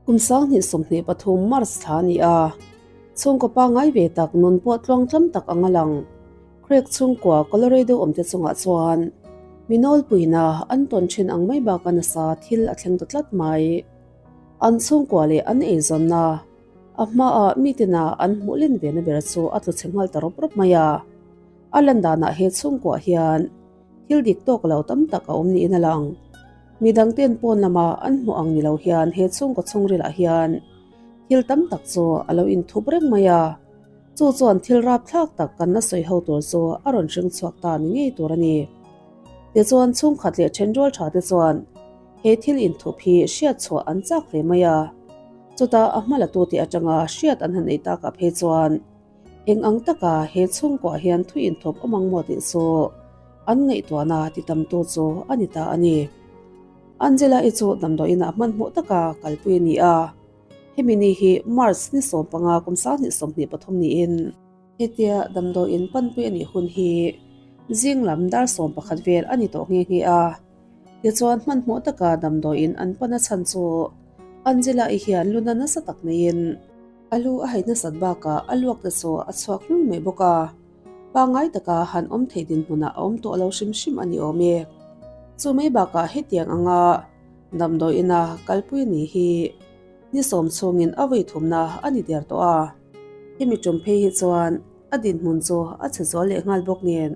Kum 2023 March thla a ni a, chhungkaw pangngai ve tak nun pawh tluangtlam tak ang a lang. Craig chhungkua Colorado awmte chungah chuan mi nawlpuina an tawn thin ang mai baka nasa thil a thleng ta tlat mai. An chhungkua leh an eizawnna a hmaah mitina an hmuh len vena ber chu a tlu chhe nghal ta rawp rawp mai a. A lan danah he chhungkuah hian thil dik tawk lo tam tak a awm niin a lang. Midang ten pawn lama an hmuh ang ni lo hian he chhungkaw chhungrilah hian thil tam tak chu a lo inthup reng mai a. Chu chuan thil rapthlak tak kan la sawi ho tur chu a rawn hring chhuak ta ni ngei tur a ni. Tichuan chhungkhat leh thenrual tha te chuan he thil inthup hi hriat chhuah an chak hle mai a. Chutah a hma la tu tih atanga hriat an han ei takah phei chuan Eng ang taka he chhungkuah hian thu inthawp awm ang maw tih chu an ngaihtuahna ti tamtu chu a ni ta a ni. Angela-i chu damdawiinah hmanhmawh taka kalpui a ni a, hemi ni hi March ni 15 kum 2023 niin hetia damdawiin panpui a nih hun hi zing lam dar 11 vel a ni tawh nghe nghe a. Tichuan hmanhmawh taka damdawiin an pan a chhan chu Angela-i hian luna nasa tak neiin, A lu a hei nasat bakah a luak te chu a chhuak hlui mai bawk a, pangngai taka han awm thei dinhmunah a awm tawh lo hrim hrim a ni awm e. Chu mai bakah hetiang anga damdawiina kalpui ni hi ni sawm chhungin a vawi thumna a ni der tawh a. Hemi tum phei hi chuan a dinhmun chu a chhe zual leh nghal bawk nen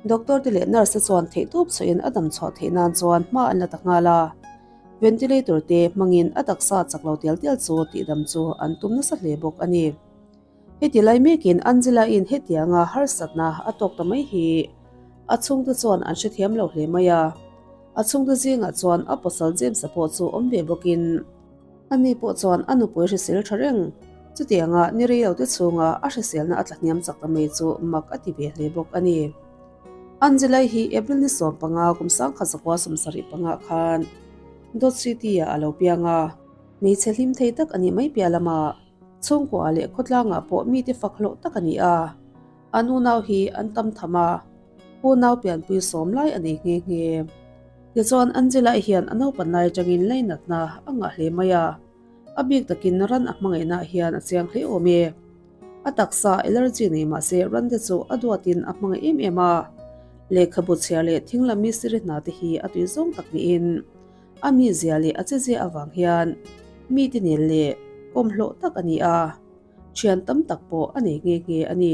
doctor te leh nurse te chuan theihtawp chhuahin a damchhuah theih nan chuan hma an la ta nghal a. Ventilator te hmangin a taksa chak lo tial tial chu tihdam chu an tum nasa hle bawk a ni. Heti lai mekin Angela-in hetianga harsatna a tawk ta mai hi a chhungte chuan an hrethiam lo hle mai a. A chhungte zingah chuan a pasal James-a pawh chu awm ve bawkin ani pawh chuan a nupui hrisel tha reng. Chutianga ni rei lo te chhunga a hriselna a tlahniam chak ta mai chu mak a ti ve hle bawk a ni. Angelai hi April ni 15 kum 1975 khan Dodge City-ah a lo piang a. Hmeichhe hlim thei tak a nih mai piah lamah chhungkua leh khawtlangah pawh mite fak hlawh tak a ni a. An unau hi an tam tham a, unau pianpui sawm lai a nei nghe nghe. Tichuan Angela-i hian a naupan lai atangin lainatna a ngah hle mai a, a bik takin ran a hmangaihnaah hian a chiang hle awm e. A taksa allergy nei mah se Rande chu a duatin a hmangaih em em a, lehkhabu chhiar leh thing lam mistiri hna te hi a tui zawng tak niin a mizia leh a chezia avang hian mite nen leh kawmhlawh tak a ni a, thian tam tak pawh a nei nghe nghe a ni.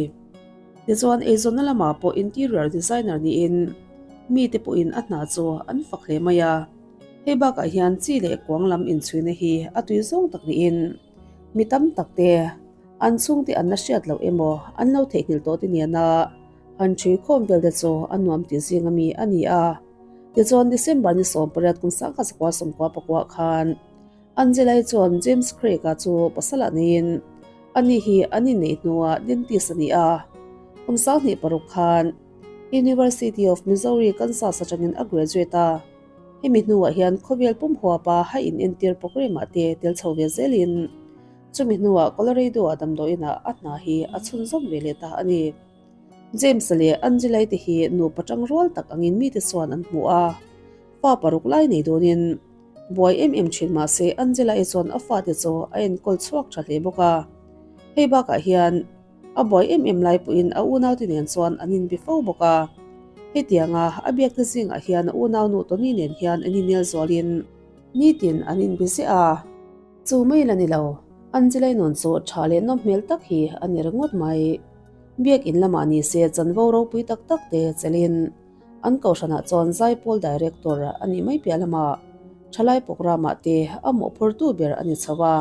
Tichuan eizawnna lamah pawh interior designer niin mite pawhin a hna chu an fak hle mai a, hei bakah hian chi leh kuang lam inchhuina hi a tui zawng tak niin Mi tam tak te, an chhungte an la hriat loh emaw an lo theihnghilh tawh te nena han ṭhui khawm vel te chu a nuam tih zing ami a ni a. Tichuan December ni 18 kum 1999 khan Angela-i chuan James Craig-a chu pasalah neiin ani hi an inneih hnuah dentist a ni a. Kum 26 khan University of Missouri, Kansas atangin a graduate a. Hemi hnuah hian khawvel pum huapa high in entir programme ah te tel chho ve zelin chumi hnuah Colorado ah damdawiinah a hna hi a chhunzawm ve leh ta a ni. James-a leh Angela-i te hi nupa tangrual tak angin mite chuan an hmu a, fa paruk lai nei dawnin buai em em thin mahse Angela-i chuan a fate chu a enkawl chhuak tha hle bawk a. Hei bakah hian A buai em em lai pawhin a unaute nen chuan an inbe fo bawk a. Hetianga a biakna zingah hian a unaunu Tony nen hian an inel zualin nitin an inbe ziah a. Chu mai la ni lo, Angela-i nun chu tha leh nawm hmel tak hi a ni ringawt mai. Biakin lamah ni se chanvo ropui tak tak te chelin an kohhranah chuan Zaipawl Director a nih mai piah lamah thalai programme-ah te a mawhphurtu ber a ni chho a.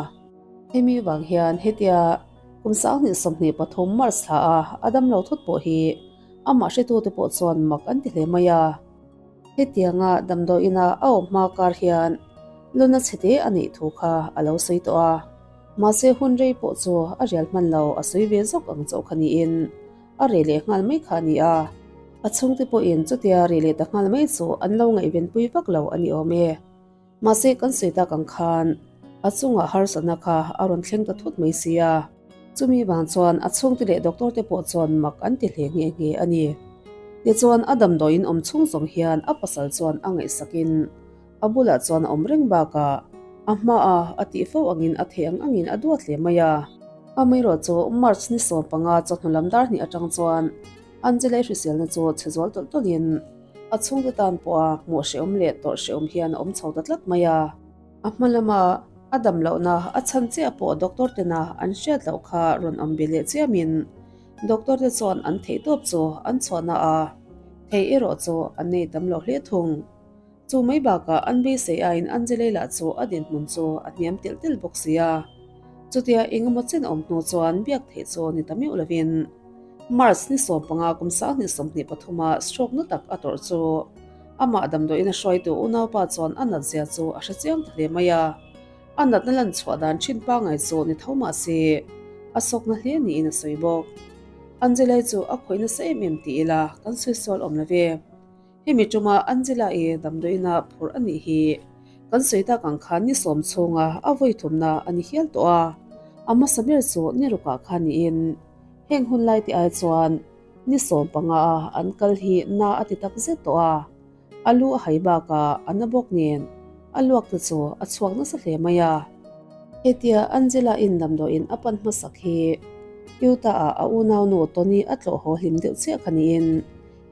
Hemi vang hian hetia kum 2023 March thla a a damlo thut pawh hi amah hretute pawh chuan mak an ti hle mai a. Hetianga damdawiina a awm hma kar hian luna chhete a neih thu kha a lo sawi tawh a, mahse hun rei pawh chu a rial hman lo a sawi ve zawk ang chauh kha niin a reh leh nghal mai kha a ni a. A chhungte pawhin chutia reh leh ta nghal mai chu an lo ngaihvenpui vak lo a ni awm e. Mahse kan sawi tak ang khan a chungah harsatna kha a rawn thleng ta thut mai si a, chumi vang chuan a chhungte leh doctor te pawh chuan mak an ti hle nghe nghe a ni. Tichuan a damdawiin awm chhung zawng hian a pasal chuan a ngaihsakin a bulah chuan a awm reng bakah A hmaah a tih fo angin a theih ang angin a duat hle mai a. Amaherawhchu March ni 15 chawhnu lam dar hnih atang chuan Angela-i hriselna chu chhe zual tawlh tawlhin a chhungte tan pawha hmuh hrehawm leh tawrh hrehawm hian a awm chho ta tlat mai a. A hma lama a dam lohna a chhan chiah pawh doctor tena an hriat loh kha rawn awm be leh chiamin doctor te chuan an theih tawp chu an chhuahna a, thei erawh chu an nei tam lo hle thung. Chu mai bakah an beisei aiin Angelei lah chu a dinhmun chu a hniam telh telh bawk si a. Chutia engemaw chen awm hnu chuan biak theih chu ni ta meuh lovin March ni 15 kum 2023 a stroke na tak a tawrh chu amah damdawiin a hruaitu unaupa chuan a nat zia chu a hre chiang ta hle mai a. A natna lan chhuah dan thin pangai chu ni tho mah se a sawkna hle niin a sawi bawk. Angelei chu a khawih nasa em em ti ila kan sawi sual awm love. Hemi tuma Angela-i damdawiina phurh a nih hi kan sawi tak ang khan ni sawm chhunga a vawi thumna a ni hial tawh a, a hmasa ber chu ni rukah khan niin heng hun lai te ai chuan ni 15 a an kal hi na a ti tak zet tawh a, a lu a hai bakah a na bawk nen a luak te chu a chhuak nasa hle mai a. Hetia Angela-in damdawiin a pan hmasak hi Utah-ah a unaunu Tony a tlawh haw hlim deuh chiah kha niin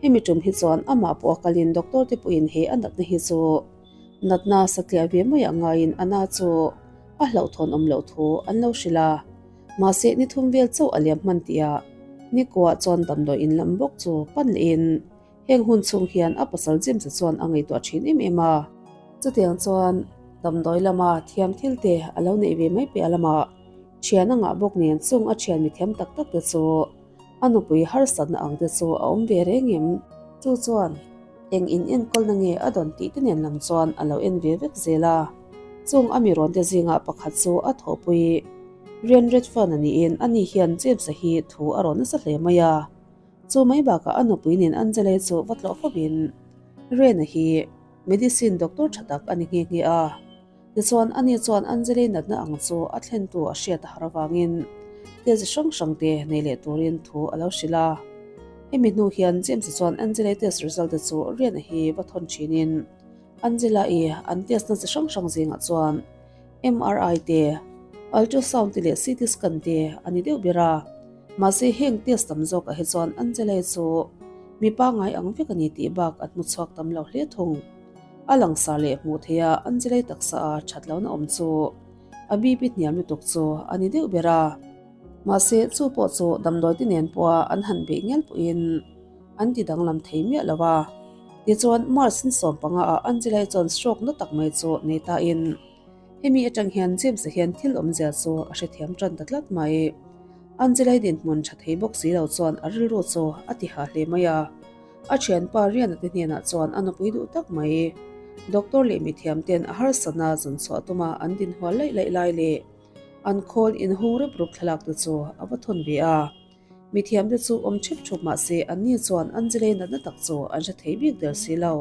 Hemi tum hi chuan amah pawh a kalin doctor te pawhin he a natna hi chu natna satliah ve mai ang ngaiin a na chu a hlauhthawn awm loh thu an lo hrilh a. Mahse ni thum vel chauh a liam hman tihah Nikuah chuan damdawi in lam bawk chu pan lehin heng hun chhung hian a pasal James-a chuan a ngaihtuah thin em em a. Chutiang chuan damdawi lama thiam thil te a lo neih ve mai piah lamah thian a ngah bawk nen chung a thian mithiam tak tak te chu A nupui harsatna ang te chu a awm ve reng em? Chu chuan eng in enkawlna nge a dawn tih te nen lam chuan a lo en ve vek zel a. Chung a mi rawn te zingah pakhat chu a thawhpui Rian Redfern a niin ani hian James-a hi thu a rawn nasa hle mai a. Chu mai bakah a nupui nen Angela-i chu va tlawh fovin Rian-a hi medicine doctor tha tak a ni nghe nghe a. Tichuan, ani chuan Anjali natna ang chu a thlentu a hriat a har avangin test hrang hrang te nei leh turin thu a lo hrilh a. Hemi hnu hian James-a chuan Anjali test result te chu Riana hi va thawn thinin Angela-i an test na chi hrang hrang zingah chuan MRI te, ultrasound te leh CT scan te a ni deuh ber a. Mahse heng test tam zawkah hi chuan Angela-i chu mi pangngai ang vek a ni tih bak an hmu chhuak tam lo hle thung. A langsar leh hmuh theih a Angelei taksa a that lohna awm chu a BP hniam lutuk chu a ni deuh ber a. Mahse chu pawh chu damdawi te nen pawha an han beih ngial pawhin an ti danglam thei miah lo a. Tichuan March ni 15 ah Angelei chuan stroke na tak mai chu nei ta in hemi atang hian James-a hian thil awmzia chu a hrethiam tan ta tlat mai. Angelei dinhmun tha thei bawk si lo chuan a rilru chu a ti ha hle mai a. A thianpa Riana te hnenah chuan a nupui duh tak mai. Doctor leh mithiam ten a harsatna zawn chhuah tuma an din hual laih laih lai leh an khawl inhung rep rup thlalak te chu a va thawn ve a. Mithiam te chu awm thep thup mah se anni chuan Anjali natna tak chu an hre thei bik der si lo.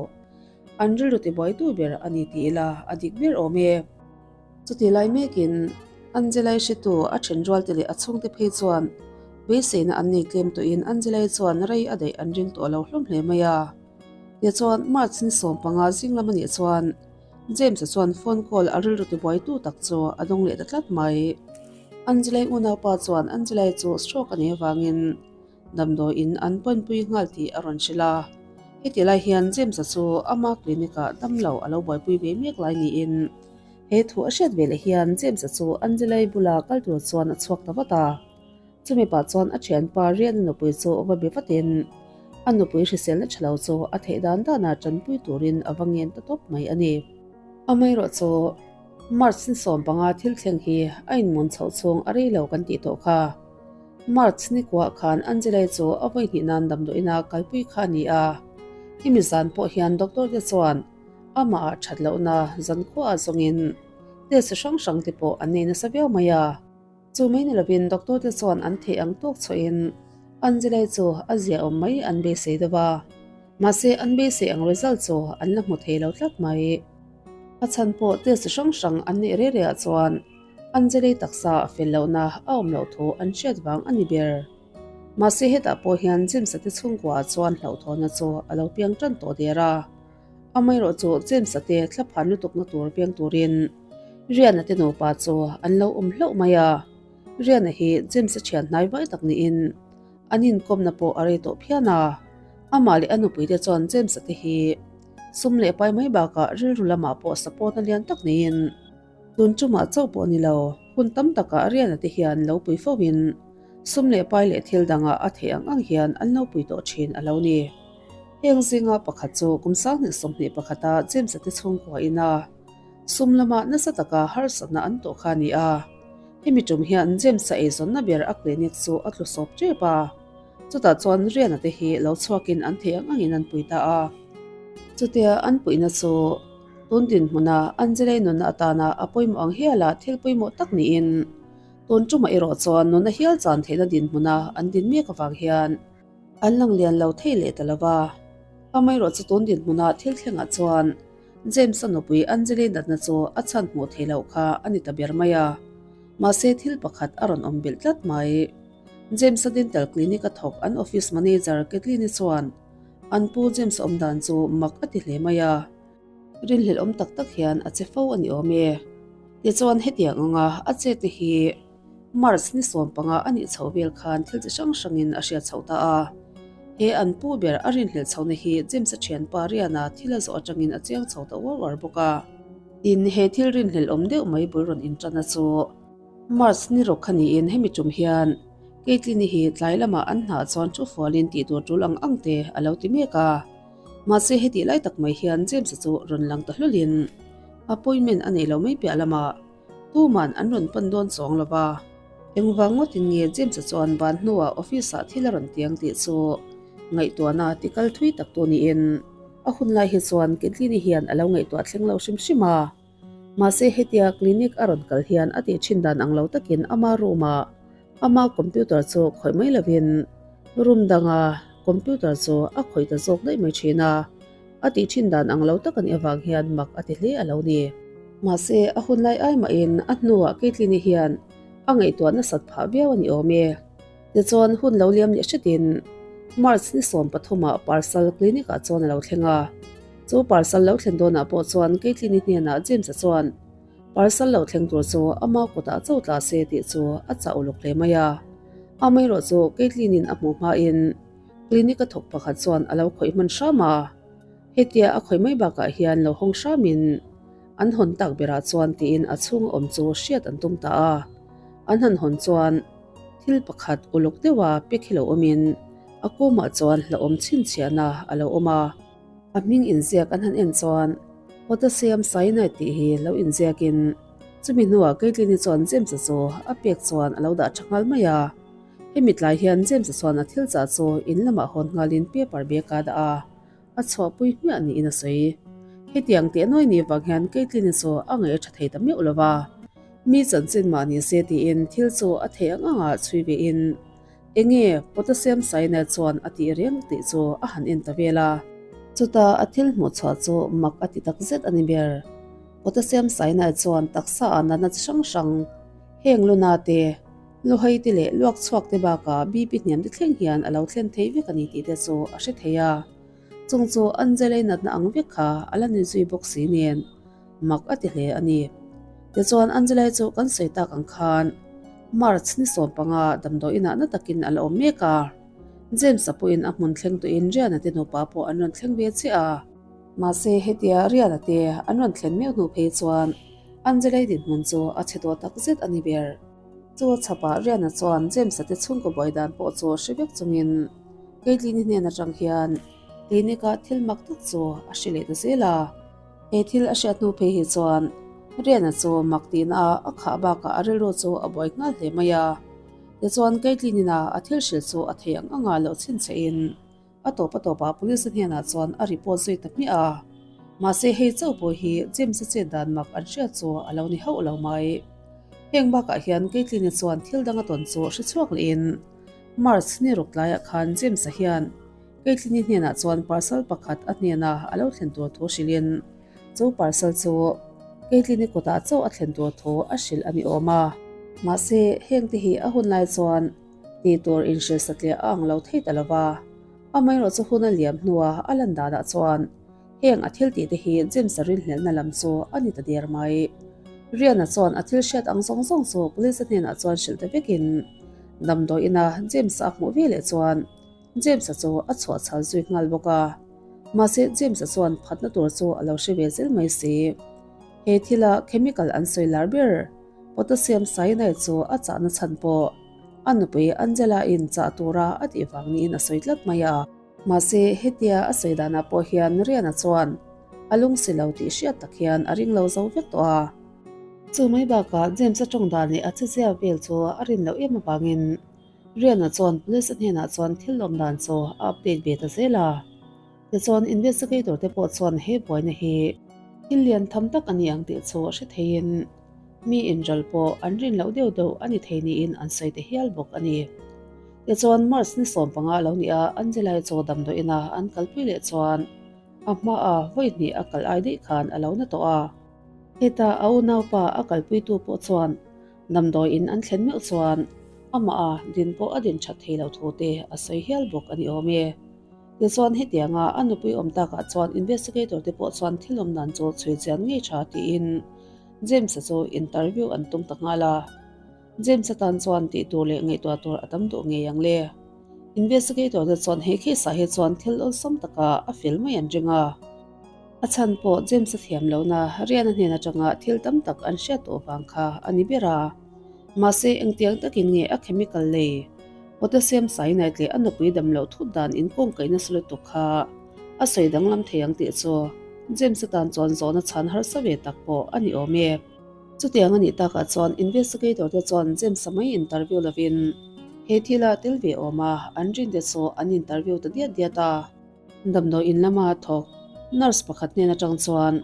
An rilru tibuaitu ber a ni ti ila a dik ber awm e. Chuti lai mekin Angelai hretu a thenrualte leh a chhungte phei chuan beiseina an nei tlem tawhin Angelai chuan rei a daih an ring tawh lo hlawm hle mai a. Tichuan March ni 15 zing lam anih chuan James-a chuan phone call a rilru tibuaitu tak chu a dawng leh ta tlat mai. Angelai unaupa chuan Angelai chu stroke a nei avangin Damdawiin an pawnpui nghal tih a rawn hrilh a. Heti lai hian James-a chu ama clinic-ah damlo a lo buaipui ve mek lai niin he thu a hriat ve leh hian James-a chu Angela-i bula kal tur chuan a chhuak ta vat a. Chumi pah chuan a thianpa Rian-a nupui chu va be vatin a nupui hriselna tha lo chu a theih dan dana tanpui turin a va ngen ta tawp mai a ni. Amaherawh chu March ni 15 thil thleng hi a inmun chhoh chhung a rei lo kan tih tawh kha. March ni kuah khan Angelai chu a vawi hnih nan damdawiina kalpui kha a ni a, hemi zan pawh hian doctor te chuan amah ah that lohna zan khuaah zawngin test hrang hrang te pawh an nei nasa viau mai a. Chu mai ni lovin doctor te chuan an theih ang tawk chhuahin Angelai chu a ziaawm mai an beisei deuh a, mahse an beisei ang result chu an la hmu thei lo tlat mai. A chhan pawh test hrang hrang an neih rei rei ah chuan Anjali taksa a fel lohna a awm loh thu an hriat vang a ni ber. Mahse hetah pawh hian James-a te chhungkuaah chuan hlauhthawnna chu a lo piang tan tawh der a. Amaherawhchu James-a te thlaphan lutukna tur piang turin Riana te nupa chu an lo awm hlauh mai a. Riana hi James-a thian hnai vai tak niin an inkawmna pawh a rei tawh phian a. Amah leh a nupuite chuan James-a te hi sum leh pai mai bakah rilru lamah pawh support-na lian tak niin tun tumah chauh pawh ni lo, hun tam takah Riana te hian lo pui fo in sum leh pai leh thil dangah a theih ang ang hian an lo pui tawh thin a lo ni. Heng zinga pakhat chu kum 2021 pakhata James-a te chhungkua ina sum lama nasa taka harsatna an tawh kha a ni a. Hemi tum hian James-a eizawnna ber a clinic chu a tlu sawp tep a. Chutah chuan Riana te hi lo chhuakin an theih ang angin an pui ta a. Chutia an puihna chu tun dinhmuna Angelei nunna atana a pawimawh ang hiala thil pawimawh tak niin tun tumah erawh chuan nunna hial chan theihna dinhmuna an din mek avang hian an lang lian lo thei leh ta lo va. Amaherawh chu tun dinhmuna thil thlengah chuan James-a nupui Angelei natna chu a chhan hmuh theih loh kha a ni ta ber mai a. Mahse thil pakhat a rawn awm belh tlat mai. James-a Dental Clinic a thawk an office manager Kathleen-i chuan an pu James awm dan chu mak a ti hle mai a, rinhlelh awm tak tak hian a che fo a ni awm e. Tichuan hetiang anga a che te hi March ni 15 a nih chhoh vel khan thil chi hrang hrangin a hriat chhoh ta a. He an pu ber a rinhlelh chhohna hi James-a thianpa Riana thil a zawh atangin a chiang chho ta uar uar bawk a. Tin, he thil rinhlelh awm deuh mai bul rawn inṭanna chu March ni rawk kha niin hemi tum hian Caitlyn-i hi tlai lamah an hnah chuan thu fualin tih tur tul ang ang te a lo ti mek a. Mahse hetih lai tak mai hian James-a chu rawn lang ta hlawlin appointment a neih loh mai piah lamah tuman an rawn pan dawn chuang lo va. Engvang ngawtin nge James-a chuan ban hnuah office-ah thil a rawn tiang tih chu ngaihtuahna ti kal thui tak tu niin a hun lai hi chuan Caitlyn-i hian a lo ngaihtuah thleng lo hrim hrim a. Mahse hetia clinic a rawn kal hian a tih thin dan ang lo takin ama room ah ama computer chu khawih mai lovin room danga computer chu a khawih ta zawk daih mai thin a, a tih thin dan ang lo tak a nih avang hian mak a ti hle a lo ni. Mahse a hun lai ai mahin a hnuah Caitlyn-i hian a ngaihtuah nasat phah viau a ni awm e. Tichuan hun lo liam leh hretin March ni 13 ah parcel clinic ah chuan a lo thleng a. Chu parcel lo thlen dawnah pawh chuan Caitlyn-i hnenah James-a chuan parcel lo thleng tur chu ama kutah cho tla se tih chu a chah uluk hle mai a. Amaherawh chu Caitlyn-in a hmuh hmain clinic a thawk pakhat chuan a lo khawih hman hram a. Hetia a khawih mai bakah hian lo hawng hramin an hawn tak berah chuan tiin a chhunga awm chu hriat an tum ta a. An han hawn chuan thil pakhat uluk deuha pek hi lo awmin a kawmah chuan hlauhawm chhinchhiahna a lo awm a. A hming inziak an han en chuan Potassium cyanide tih hi lo inziakin chumi hnuah Caitlyn-i chuan James-a chu a pek chuan a lo dah tha nghal mai a. Hemi tlai hian James-a chuan a thil chah chu in lamah hawn nghalin paper bag-a dah a, a chhuahpui hmiah niin a sawi. Hetiang teh nuai ni vang hian Caitlyn-i chu a ngaih a tha thei ta meuh lo va. Mi chanchin mah ni se tiin thil chu a theih ang angah chhui vein Enge potassium cyanide chuan a tih reng tih chu a han en ta vel a. Chuta a thil hmuh chhuah chu mak a ti tak zet a ni ber. Potassium cyanide chuan taksa ah natna chi hrang hrang, heng luna te, luhai te leh luak chhuak te bakah BP hniam te thleng hian a lo thlen thei vek a ni tih te chu a hre thei a. Chung chu Angelei natna ang vek kha a la ni zui bawk si nen mak a ti hle a ni. Tichuan Angelei chu kan sawi tak ang khan March ni 15 damdawi inah na takin a la awm mek a. James-a pawhin a hmun thleng tuin Riana te nupa pawh an rawn thleng ve chiah a. Mahse hetia Riana te an rawn thlen meuh hnu phei chuan Angelei dinhmun chu a chhe tawh tak zet a ni ber. Chu a chhapah Riana chuan James-a te chhungkaw buai dan pawh chu hre vek chungin Caitlyn-i hnen atang hian clinic-ah thil mak tak chu a hre leh ta zel a. He thil a hriat hnu phei hi chuan Riana chu mak tihna a a khah bakah a rilru chu a buai nghal hle mai a. Tichuan Caitlyn-in a a thil hrilh chu a thei ang anga loh chhinchhiahin a tawp a tawpah police hnenah chuan a report zui ta hmiah a. Mahse hei chauh pawh hi James-a chet dan mak an hriat chu a lo ni hauh lo mai. Heng bakah hian Caitlyn-i chuan thil dang a tawn chu hre chhuak lehin March ni ruk tlaiah khan James-a hian Caitlyn-i hnenah chuan parcel pakhat a hnena a lo thlen tur thu hrilhin chu parcel chu Caitlyn-i kutah chauh a thlen tur thu a hrilh a ni awm a. Mahse, heng te hi a hun lai chuan tih tur inhrilh satliah a ang lo thei ta lo va, amaherawh chu hun a liam hnua a lan danah chuan heng a thil tih te hi James-a rinhlelhna lam chu a ni ta der mai. Riana chuan a thil hriat ang zawng zawng chu police-a hnenah chuan hrilh ta vekin damdawi ina James-a a hmuh veleh chuan James-a chu a chhuah chhal zui nghal bawk a. Mahse James-a chuan phatna tur chu a lo hre ve zel mai si. He thila chemical an sawi lar ber potassium cyanide chu a chahna chhan pawh a nupui Angela-in chah tura a tih vang niin a sawi tlat mai a. Mahse hetia a sawi danah pawh hian Riana chuan a lung si lo tih hriat tak hian a ring lo zo vek tawh a. Chu mai bakah James-a tawng dan leh a chezia vel chu a rin loh em avangin Riana chuan police a hnenah chuan thil awm dan chu a update ve ta zel a. Tichuan investigator te pawh chuan he buaina hi thil lian tham tak a ni ang tih chu hre theiin mi inral pawh an rin loh deuh deuh a ni thei niin an sawi ta hial bawk a ni. Tichuan March ni 15 lo nia Angela-i chu damdawiina an kalpui leh chuan A hmaah vawi hnih a kal ai daih khan a lo na tawh a. Heta a unaupa a kalpuitu pawh chuan damdawi in an thlen meuh chuan amah a din pawh a din that thei lo thu te a sawi hial bawk a ni awm e. Tichuan hetianga a nupui awm takah chuan investigator te pawh chuan thil awm dan chu chhui chian ngei tha tiin James-a chu interview an tum ta nghal a. James-a tan chuan tih tur leh ngaihtuah tur a tam duh ngei ang le. Investigator te chuan he case ah hi chuan thil awlsam taka a fel mai an ring a. A chhan pawh James-a thiam lohna Riana hnen atanga thil tam tak an hriat tawh vang kha a ni ber a. Mahse engtiang takin nge a chemical lei potassium cyanide leh a nupui dam loh thut dan inkawngkaih nasa lutuk kha a sawi danglam thei ang tih chu James-a tan chuan zawhna chhan harsa ve tak pawh a ni awm e. Chutiang a nih takah chuan investigator te chuan James-a mai interview lovin he thila tel ve awm a, an rinte chu an interview ta diat diat a. Damdawi in lama thawk nurse pakhat hnen atang chuan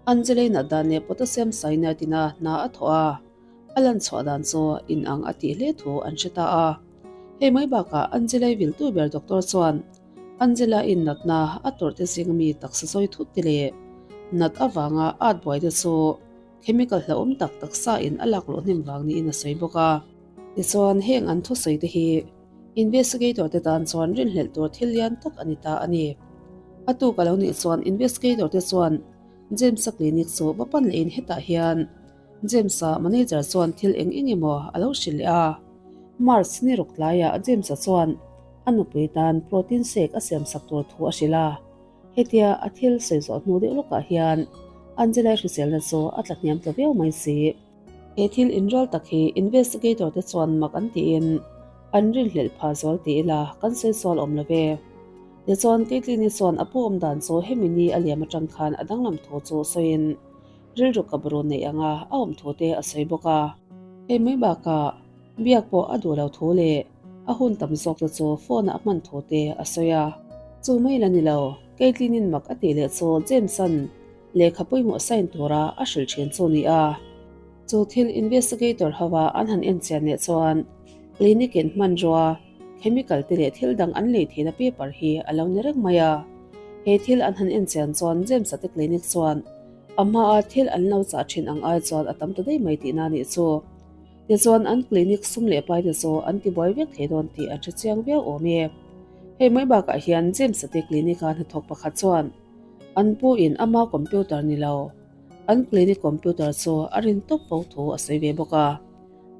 Angelei nat dan leh potassium cyanide ina hna a thawh a, a lan chhuah dan chu inang a tih hle thu an hre ta a. Hei mai bakah Angelei viltu ber doctor chuan Angela-in natna a tawrh te zinga mi taksa zawi thut te leh nat avanga at buai te chu Chemical hlauhawm tak taksa in a lak luh hnem vang niin a sawi bawk a. Tichuan, heng an thusawi te hi investigator te tan chuan rinhlelh tur thil lian tak a ni ta a ni. A tuk a lo nih chuan investigator te chuan James-a clinic chu va pan lehin hetah hian James-a manager chuan thil eng eng emaw a lo hrilh leh a. March ni ruk tlaiah James-a chuan a nupui tan protein shake a siamsak tur thu a hrilh a. Hetia a thil sawi zawh hnu deuh lawkah hian Angela-i hriselna chu a tla hniam ta viau mai si. He thil inrual tak hi investigator te chuan mak an tiin an rinhlelh phah zual ti ila kan sawi sual awm lo ve. Tichuan Caitlyn-i chuan a pu awm dan chu hemi ni a liam atang khan a danglam thu chu sawiin rilru kabru neih anga a awm thu te a sawi bawk a. Hei mai bakah biak pawh a duh lo thu leh A hun tam zawk te chu phone ah a hman thu te a sawi a. Chu mai la ni lo, Caitlyn-in mak a tih leh chu James-a'n lehkha pawimawh sign tura a hrilh thin chu ni a. Chu thil investigator ho a an han en chian leh chuan clinic in hmanrua, chemical te leh thil dang an lei theihna paper hi a lo ni reng mai a. He thil an han en chian chuan James-a te clinic chuan a hmaa thil an lo chah thin ang ai chuan a tam ta daih mai tihna nih chu. Tichuan an clinic sum leh pai te chu an ti buai vek thei dawn tih an hre chiang viau awm e. Hei mai bakah hian James-a te clinic-a hnathawk pakhat chuan an pu in ama computer ni lo, an clinic computer chu a rin tawp fo thu a sawi ve bawk a.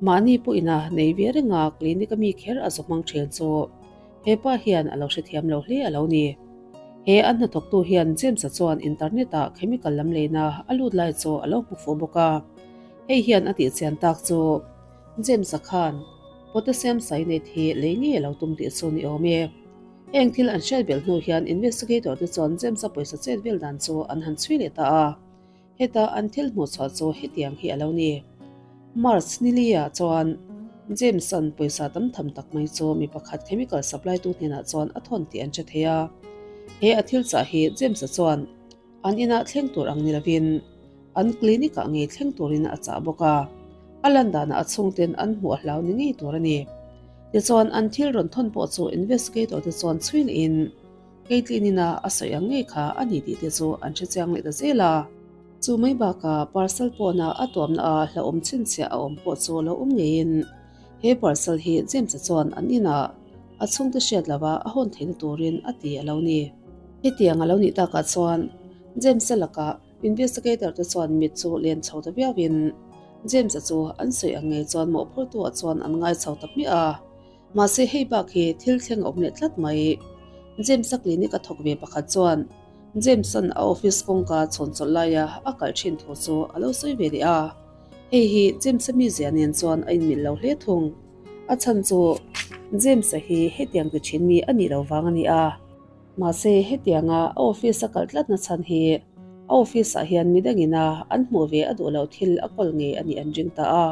Mahni pu ina nei ve renga clinic a mi kher a zu hmang thin chu hepa hian a lo hrethiam lo hle a lo ni. He an hnathawktu hian James-a chuan internet-ah chemical lam leina a lut lai chu a lo hmu fuh bawk a. Hei hian a tih chian tak chu James-a khan potassium cyanide hi lei ngei a lo tum tih chu ni awm e. Heng thil an hriat belh hnu hian investigator te chuan James-a pawisa chet vel dan chu an han chhui leh ta a. Heta an thil hmuh chhuah chu hetiang hi a lo ni. March ni li-ah chuan James-a'n pawisa tam tham tak mai chu mi pakhat chemical supply tu hnenah chuan a thawn tih an hre thei a. He a thil chah hi James-a chuan An inah thleng tur ang ni lovin an clinic-ah ngei thleng turin a chah bawk a, a lan danah a chhungten an hmuh a hlau ni ngei tur a ni. Tichuan an thil rawn thawn pawh chu investigator te chuan chhui lehin Caitlyn ina a sawi ang ngei kha a ni tih te chu an hre chiang leh ta zel a. Chu mai bakah parcel pawna a tuamna a hlauhawm chhinchhiah a awm pawh chu lo awm ngeiin he parcel hi James-a chuan an inah a chhungte hriat lova a hawn theihna turin a ti a lo ni. Hetiang a lo nih takah chuan James-a lakah investigator te chuan mit chu len chho ta viauin. James-a chu an sawi ang ngei chuan mawhphurtu-ah chuan an ngai chho ta hmiah a. Mahse hei bak hi thil thleng a awm leh tlat mai. James-a clinic a thawk ve pakhat chuan James-a'n a office kawngka chhawn chawlh laia a kalh thin thu chu a lo sawi ve leh a. Hei hi James-a mizia nen chuan a inmilh lo hle thung. A chhan chu James-a hi hetiang ti thin mi a nih lo vang a ni a. Mahse hetianga a office a kalh tlatna chhan hi a office-ah hian midangina an hmuh ve a duh loh thil a kawl ngei a nih an ring ta a.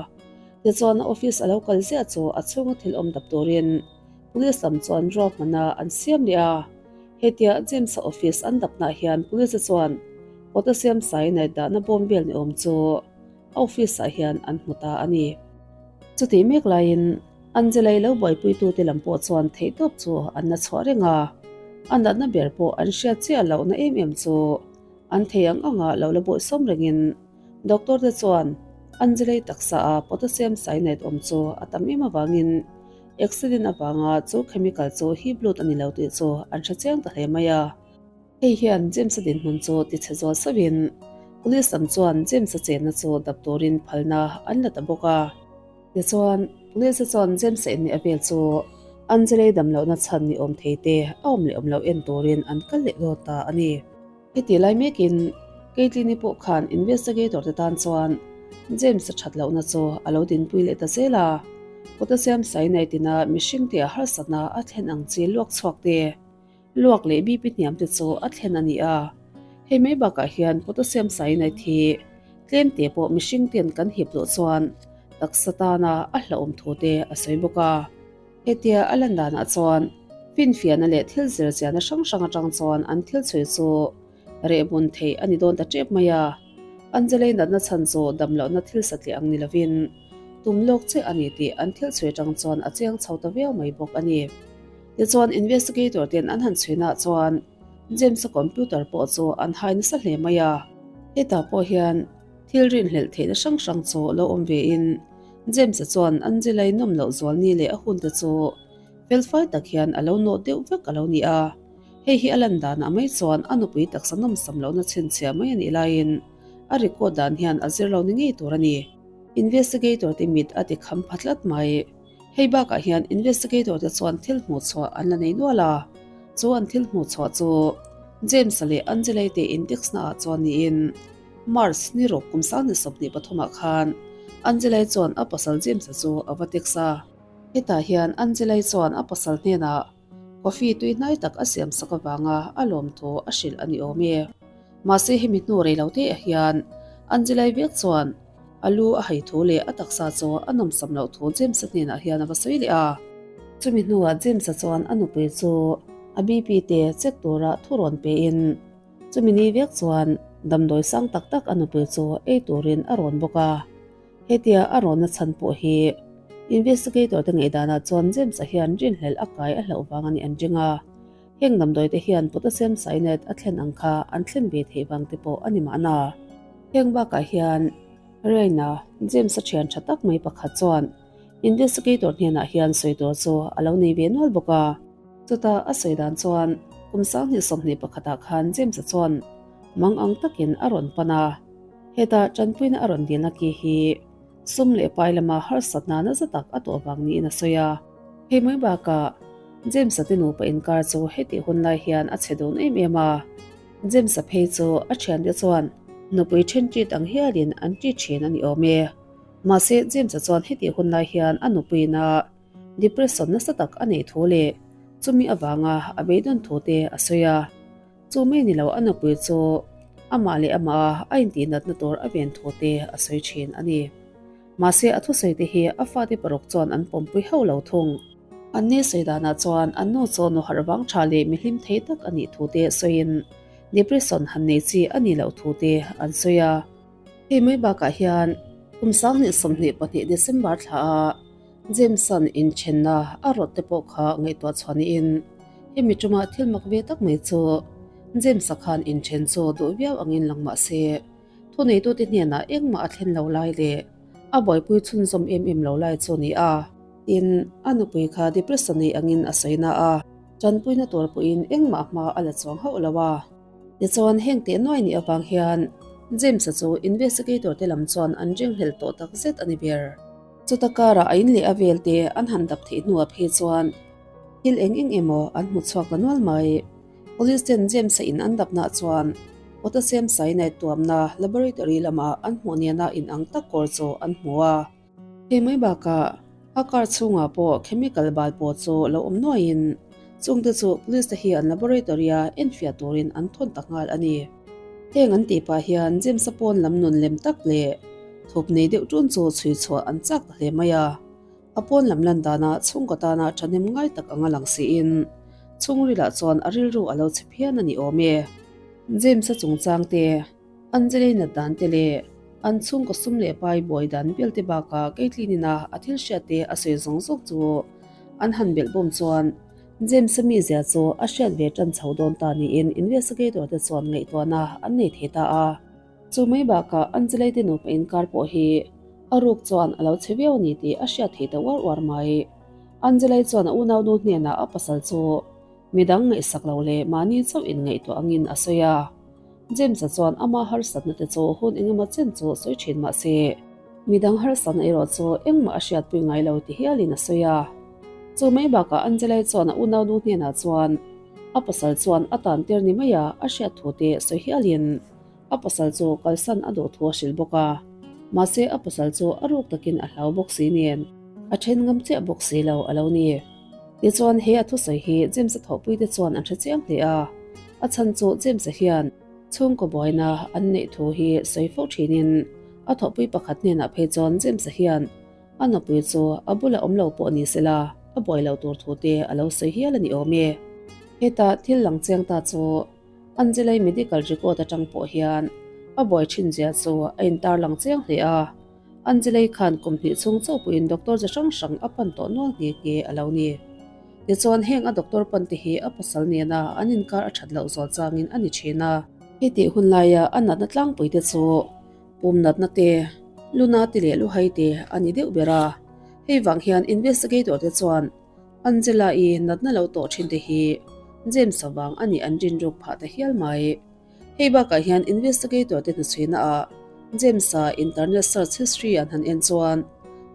Tichuan a office a lo kal ziah chu a chhunga thil awm dap turin Police lam chuan ruahmana an siam leh a. Hetia James-a office an dapnah hian Police-a chuan potassium cyanide dahna bawm vel ni awm chu a office-ah hian an hmu ta a ni. Chutih mek laiin Angela-i lo buaipuitute lam pawh chuan theihtawp chu an la chhuah reng a, a natna ber pawh an hriat chiah lohna em em chu an thei ang anga lo la bawihsawm rengin Doctor te chuan Angela-i taksa a potassium cyanide awm chu a tam em avangin accident avanga chu chemical chu hip lut a ni lo tih chu an hre chiang ta hle mai a. Hei hian James-a dinhmun chu tichhe zual sauhin Police lam chuan James-a chenna chu dap turin phalna an la ta bawk a. Tichuan, Police-a chuan James-a inneih a vel chu Angela-i damlohna chhan ni awm thei te a awm leh awm loh en turin an kal leh dawn ta a ni. Heti lai mekin Caitlin-i pawh khan investigator te tan chuan James-a that lohna chu a lo dinpui leh ta zel a, potassium cyanide ina mihring tia harsatna a thlen ang chi luak chhuak te, luak leh BP hniam te chu a thlen a ni a. Hei mai bakah hian potassium cyanide hi tlem te pawh mihring ten kan hip loh chuan taksa tana a hlauhawm thu te a sawi bawk a. Hetia a lan danah chuan finfiahna leh thil zirchiahna hrang hrang atang chuan an thil chhui chu rehbun theih a ni dawn ta tep mai a. Angelei natna chhan chu damlohna thil satliah ang ni lovin tum lawk chiah a ni tih an thil chhui atang chuan a chiang chho ta viau mai bawk a ni. Tichuan investigator ten an han chhuinaah chuan James-a computer pawh chu an hai nasa hle mai a. Hetah pawh hian thil rinhlelh theihna hrang hrang chu lo awm vein James-a chuan Angela-i nawm loh zual ni leh a hunte chu felfai tak hian a lo nawh deuh vek a lo ni a. Hei hi a lan danah mai chuan a nupui taksa nawmsam lohna chhinchhiah mai a nih laiin a record dan hian a zir lo ni ngei tur a ni. Investigator te mit a ti kham pha tlat mai. Hei bakah hian investigator te chuan thil hmuh chhuah an la nei nual a, chu an thil hmuh chhuah chu James-a leh Angela-i te index naah chuan niin March ni ruk kum 2023 ah khan Angela-i chuan a pasal James-a chu a va text a. Hetah hian Angela-i chuan a pasal hnenah coffee tui hnai tak a siam sak avanga a lawmthu a hrilh a ni awm e. Mahse hemi hnu rei lo te ah hian Angela-i vek chuan A lu a hai thu leh a taksa chu a nawmsam loh thu James-a hnenah hian a va sawi leh a. Chumi hnuah James-a chuan a nupui chu a BP te check tura thu rawn pein chumi ni vek chuan damdawi sang tak tak a nupui chu ei turin a rawn bawk a. Hetia a rawnna chhan pawh hi investigator te ngaihdanah chuan James-a hian rinhlelh a kai a hlauh vang a nih an ring a. Heng damdawi te hian potassium cyanide a thlen ang kha an thlen ve theih vang te pawh a ni mahna. Heng bakah hian Raina, James-a thian tha tak mai pakhat chuan investigator hnenah hian sawi tur chu a lo nei ve nual bawk a. Chutah a sawi dan chuan kum 2021 ah khan James-a chuan mang ang takin a rawn pan a, heta tanpuina a rawn dilna ki hi sum leh pai lama harsatna nasa tak a tuah vang niin a sawi a. Hei mai bakah James-a te nupa inkar chu hetih hun lai hian a chhe dun em em a. James-a phei chu a thiante chuan nupui then ṭit ang hialin an ṭit ṭhin a ni awm e. Mahse James-a chuan hetih hun lai hian a nupuina depression nasa tak a neih thu leh chumi avanga a beidawn thu te a sawi a. Chu mai ni lo a nupui chu amah leh amah a intihnatna tur a ven thu te a sawi thin a ni. Mahse a thusawi te hi a fate paruk chuan an pawmpui hauh lo thung. An ni sawi danah chuan an nu chu nu harh vang tha leh mihlim thei tak a nih thu te sawiin depression han nei chi a nih loh thu te an sawi a. Hei mai bakah hian kum 2022 December thla a Jameson inthenna a rawt te pawh kha ngaihtuah chhuah niin hemi ṭuma thil mak ve tak mai chu James-a khan inthen chu duh viau angin lang mah se thuneitute hnenah engmah a thlen lo lai leh a buaipui chhunzawm em em lo lai chu ni a. Tin, a nupui kha depression nei angin a sawi na a, ṭanpuina tur pawhin engmah hma a la chuang hauh lo a. Tichuan, heng teh nuai nih avang hian James-a chu investigator te lam chuan an ringhlel tawh tak zet a ni ber. Chuta karah a in leh a vel te an han dap theih hnuah phei chuan thil eng eng emaw an hmu chhuak ta nual mai. Police ten James-a in an dapnah chuan potassium cyanide tuamna laboratory lamah an hmuh nena inang tak kawr chu an hmu a. Hei mai bakah a car chhungah pawh chemical bal pawh chu lo awm nuaiin chungte chu police te hian laboratory-a enfiah turin an thawn ta nghal a ni. Heng an tih pah hian James-a pawn lam nun lem tak leh thup nei deuh tun chu chhui chhuah an chak ta hle mai a. A pawn lam lan danah chhungkaw tana thahnem ngai tak anga lang siin chhungrilah chuan a rilru a lo chhe phian a ni awm e. James-a chungchang te, Angelina dan te leh an chhungkaw sum leh pai buai dan vel te bakah Caitlyn-in a a thil hriat te a sawi zawng zawng chu an han belh bawm chuan James-a mizia chu a hriat ve tan chho dawn ta niin investigator te chuan ngaihtuahna an nei thei ta a. Chu mai bakah Angelai te nupa inkar pawh hi a ruk chuan a lo chhe viau a ni tih a hriat thei ta uar uar mai. Angelai chuan a unaunu hnenah a pasal chu midang ngaihsak lo leh mahni chauh inngaihtuah angin a sawi a. James-a chuan ama harsatna te chu hun engemaw chen chu sawi thin mah se, midang harsatna erawh chu engmah a hriatpui ngai lo ti hialin a sawi a. Chu mai bakah Angelai chuan a unaunu hnenah chuan a pasal chuan a tan tir ni maia a hriat thu te sawi hialin a pasal chu kalsan a duh thu a hrilh bawk a. Mahse a pasal chu a ruk takin a hlau bawk si nen a then ngam chiah bawk si lo a lo ni. Tichuan he a thusawi hi James-a thawhpuite chuan an hre chiang hle a, a chhan chu James-a hian chhungkaw buaina an neih thu hi sawi fo thinin a thawhpui pakhat hnenah phei chuan James-a hian a nupui chu a bula awm lo pawh ni sela a buai lo tur thu te a lo sawi hial a ni awm e. Hetah thil lang chiang ta chu Angelai medical record atang pawh hian a buai thin zia chu a intar lang chiang hle a. Angelai khan kum hnih chhung chauh pawhin doctor chi hrang hrang a pan tawh nual nghe nghe a lo ni. Tichuan heng a doctor pan te hi a pasal nena an inkar a that loh zual changin a ni thin a. Hetih hun laia a natna tlangpui te chu pum natna te, luna te leh luhai te a ni deuh ber a. Hei vang hian investigator te chuan Angela-i natna lo tawh thin te hi James-a vang a nih an rinruk phah ta hial mai. Hei bakah hian investigator te hnuchhuina ah James-a internet search history an han en chuan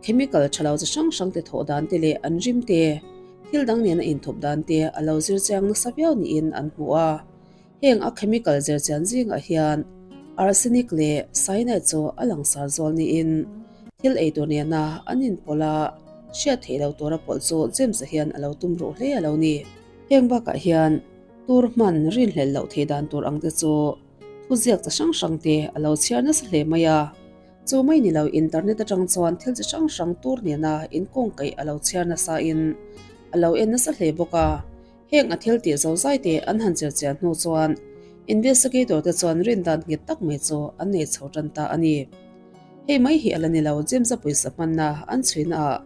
chemical tha lo chi hrang hrang te thawh dan te leh an rim te, thil dang nena inthup dan te a lo zir chiang nasa viau niin an hmu a. Heng a chemical zir chian zingah hian arsenic leh cyanide chu a langsar zual niin thil ei tur nena an inpawlh a, hriat theih lo tura pawlh chu James-a hian a lo tum ruh hle a lo ni. Heng bakah hian Tur hman rinhlelh loh theih dan tur ang te chu thuziak chi hrang hrang te a lo chhiar nasa hle mai a. Chu mai ni lo internet atang chuan thil chi hrang hrang tur nena inkawngkaih a lo chhiar nasa in a lo en nasa hle bawk a. Heng a thil tih zo zai te an han chir chian hnu chuan investigator te chuan rin dan nghet tak mai chu an nei chho tan ta a ni. Hei mai hi a la ni lo James-a pawisa hmanna an chhuina ah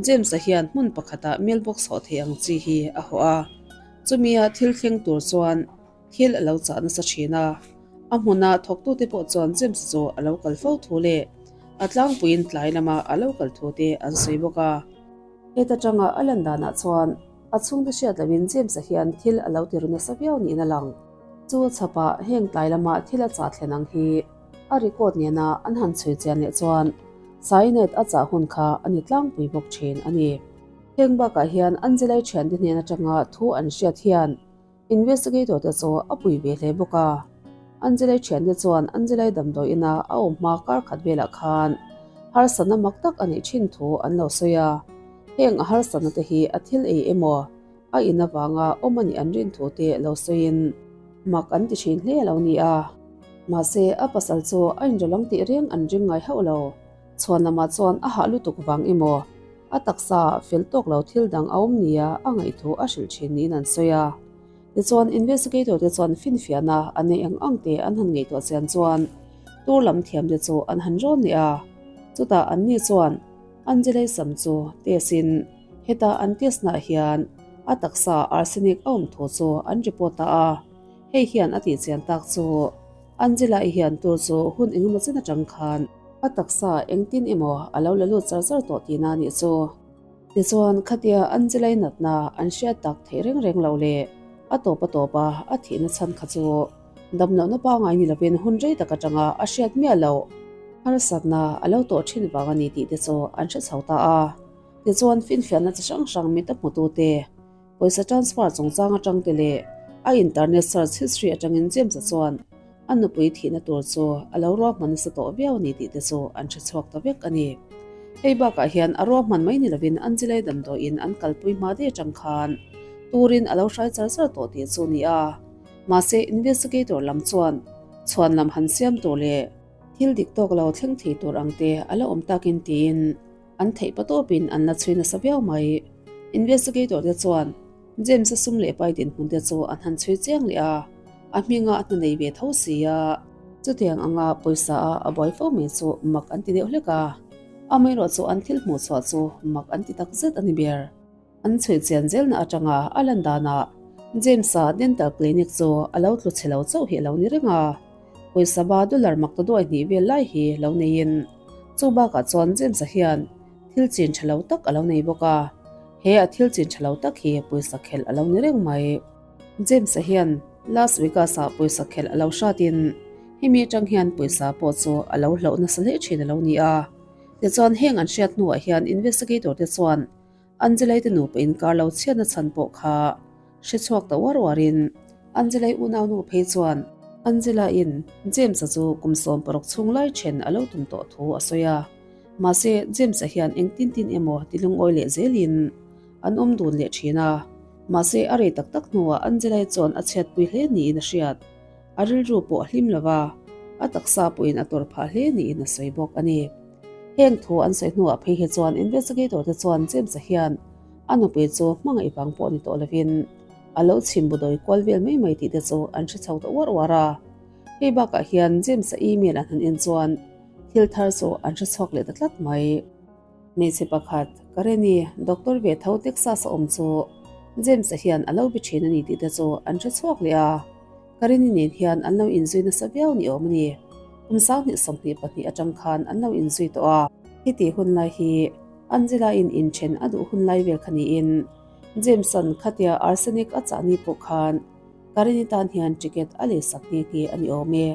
James-a hian hmun pakhatah mailbox hawh thei ang chi hi a hawh a. Chumia thil thleng tur chuan thil a lo chah nasa thin a, a hmuna thawktute pawh chuan James chu a lo kal fo thu leh a tlangpuiin tlai lama a lo kal thu te an sawi bawk a. Heta tanga a lan danah chuan a chhungte hriat loin James-a hian thil a lo ti ru nasa viau niin a lang. Chu chhapah heng tlai lama thil a chah thlen ang hi a record nena an han chhui chian leh chuan cyanide a chah hun kha a ni tlangpui bawk thin a ni. Heng bakah hian Angelai thiante hnen atanga thu an hriat hian investigator te chu a pui ve hle bawk a. Angelai thiante chuan Angelai damdawi ina a awm hma kar khat velah khan harsatna mak tak a neih thin thu an lo sawi a. Heng a harsatna te hi a thil ei emaw a in avanga awm a nih an rin thu te lo sawiin mak an ti thin hle a lo ni a. Mahse a pasal chu a inrawlang tih reng an ring ngai hauh lo. Chhuan lamah chuan a hah lutuk vang emaw a taksa fel tawk lo thil dang a awm nia a ngaihthu a hrilh thin niin an sawi a. Tichuan investigator te chuan finfiahna a nei ang ang te an han ngaihtuah chian chuan tour lam thiam te chu an han rawn leh a. Chutah an ni chuan Angelei sam chu test in heta an test nah hian a taksa arsenic a awm thu chu an report ta a. Hei hian a tih chian tak chu Angela-i hian tur chu hun engemaw chen atang khan a taksa engtin emaw a lo la lut char char tawh tihna a nih chu. Tichuan, khatia Angela-i natna an hriat tak theih reng reng loh leh a tawp a tawp a a thihna chhan kha chu Damlohna pangngai ni lovin hun rei tak atanga a hriat miah loh harsatna a lo tawh thin vang a ni tih te chu an hre chho ta a. Tichuan finfiahna chi hrang hrang mit a hmutute pawisa transfer chungchang atang te leh a internet search history atangin James-a chuan a nupui thihna tur chu a lo ruahman nasa tawh viau a ni tih te chu an hre chhuak ta vek a ni. Hei bakah hian a ruahman mai ni lovin Anjilei damdawiin an kalpui hma daih atang khan turin a lo hrai char char tawh tih chu a ni a. Mahse investigator lam chuan chhuan lam han siam tur leh thil dik tawk lo thleng thei tur ang te a la awm takin tiin an theih patawpin an la chhui nasa viau mai. Investigator te chuan James-a sum leh pai dinhmun te chu an han chhui chiang leh a, a hminga a hna nei ve tho si a. Chutiang anga pawisa a a buai fo mai chu mak an ti deuh hlek a, amaherawh chu an thil hmuh chhuah chu mak an ti takzet a ni ber. An chhui chian zelna atanga a lan danah James-a dental clinic chu a lo tlu chhe lo chauh hi a lo ni reng a, pawisa ba dollar mak ta duai hnih vel lai hi lo neiin chu bakah chuan James-a hian thil chin tha lo tak a lo nei bawk a, he a thil chin tha lo tak hi pawisa khelh a lo ni reng mai. James-a hian Las Vegas-ah pawisa khelh a lo hratin hemi atang hian pawisa pawh chu a lo hlauh nasa hle thin a lo ni a, tichuan heng an hriat hnuah hian investigator te chuan Angelai te nupa inkar lo chhiatna chhan pawh kha hre chhuak ta uar uarin Angelai unaunu phei chuan Angela-in James-a chu kum 16 chhung lai then a lo tum tawh thu a sawi a. Mahse, James-a hian engtin tin emaw ti lungawi leh zelin an awm dun leh thin a. Mahse, a rei tak tak hnuah Angelai chuan a chhiatpui hle niin a hriat. A rilru pawh a hlim lo va, a taksa pawhin a tawrh phah hle niin a sawi bawk a ni. Heng thu an sawi hnuah phei hi chuan investigator te chuan James-a hian a nupui chu hmangaih vang pawh ni tawh lovin a lo chhim bu dawi kual vel mai mai tih te chu an hre chho ta uar uar a. Hei bakah hian James-a email an han en chuan thil thar chu an hre chhuak leh ta tlat mai. Hmeichhe pakhat, Kareni, doctor ve tho Texas a awm chu James-a hian a lo bi thin a ni tih te chu an hre chhuak leh a. Kareni nen hian an lo inzui nasa viau ni awm a ni. Kum 2022 atang khan an lo inzui tawh a. Heti hun lai hi Angela-in inthen a duh hun lai vel kha niin James-a'n khatia arsenic a chah ni pawh khan Kareni tan hian ticket a leisak nghe nghe a ni awm e.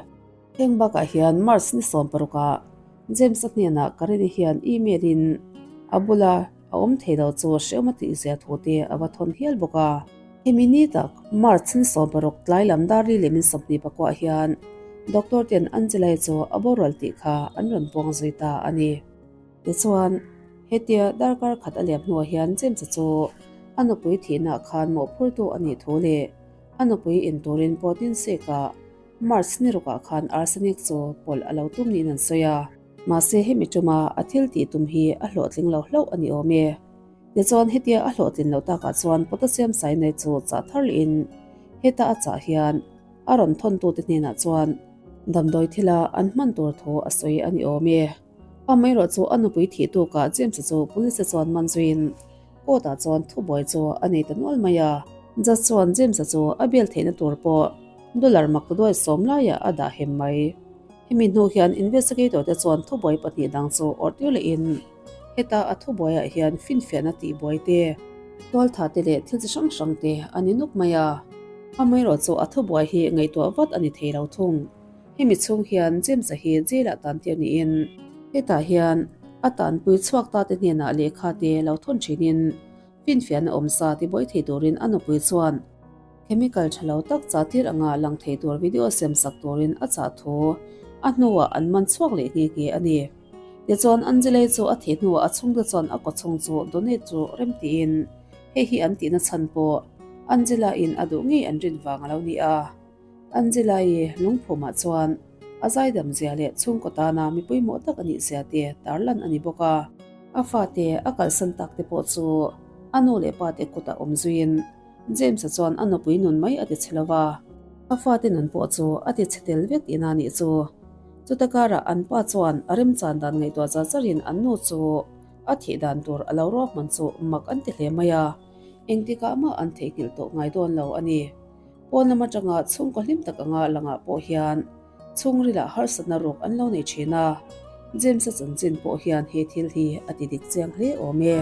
Heng bakah hian March ni 16 ah James-a hnenah Kareni hian email in a bula a awm thei lo chu hrehawm a tih zia thu te a va thawn hial bawk a. Hemi ni tak March ni 16 tlai lam dar li leh min 20 pakuah hian doctor ten Angela-i chu a boral tih kha an rawn puang zui ta a ni. Tichuan, hetia darkar khat a liam hnuah hian James-a chu a nupui thihnaah khan mawhphurtu a nih thu leh a nupui in turin pawtin sek-ah March ni rukah khan arsenic chu pawlh a lo tum niin an sawi a. Mahse hemi tuma a thil tih tum hi a hlawhtling lo hlauh a ni awm e. Tichuan hetia a hlawhtlin loh takah chuan potassium cyanide chu chah thar lehin heta a chah hian a rawn thawntute hnenah chuan damdawi thila an hman tur thu a sawi a ni awm e. Amaherawh chu a nupui thih tukah James-a chu police-a chuan man zuiin court-ah chuan thubuai chu a nei ta nual mai a. Judge chuan James-a chu a bail theihna tur pawh dollar mak ta duai sawm laiah a dah hem mai. Hemi hnu hian investigator te chuan thubuai pahnih dang chu awrh tir lehin heta a thubuaiah hian finfiahna tihbuai te, tualtha te leh thil chi hrang hrang te a ni nuk mai a. Amaherawh chu a thubuai hi ngaihtuah vat a ni thei lo thung. Hemi chhung hian James-a hi jail-ah tan tir niin hetah hian a tanpui chhuak ta te hnenah lehkha te lo thawn thinin finfiahna awmsa tibuai thei turin a nupui chuan chemical tha lo tak chah tir anga lang thei tur video sem sak turin a chah thu a hnuah an man chhuak leh nghe nghe a ni. Tichuan Angelei chu a thih hnuah a chhungte chuan a kawchhung chu donate chu rem tiin hei hi an tihna chhan pawh Angela-in a duh ngei an rin vang a lo ni a. Angela-i lungphumah chuan a zaidam zia leh chhungkaw tana mi pawimawh tak a nih zia te tarlan a ni bawk a. A fate a kalsan tak te pawh chu a nu leh pa te kutah awm zuiin James-a chuan a nupui nun mai a ti chhe lo va, a fate nun pawh chu a ti chhe tel vek tihna a nih chu. Chuta karah an pa chuan a remchan dan ngaihtuah char charin an nu chu a thih dan tur a lo ruahman chu mak an ti hle mai a, engtikah mah an theihnghilh tawh ngai dawn lo a ni. Pawn lam atanga chhungkaw hlim tak anga langah pawh hian chhungrilah harsatna ruk an lo nei thin a, James-a chanchin pawh hian he thil hi a ti dik chiang hle awm e.